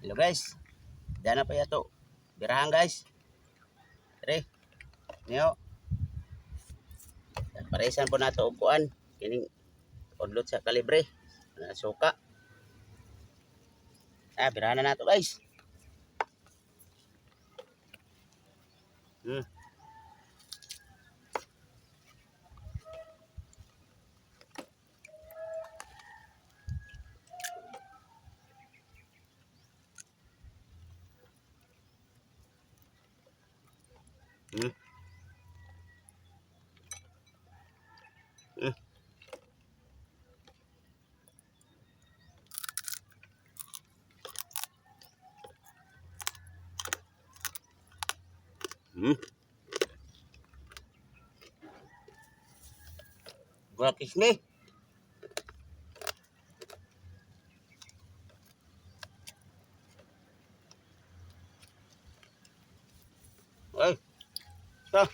Hello guys. Dana pa yato. Birahan, guys. Tre. Niyo. Paresan po nato og kuan kining udlot sa kalibre. Na suka. Ah, birahan na nato, guys. Guwakis ni. Ay. Sa.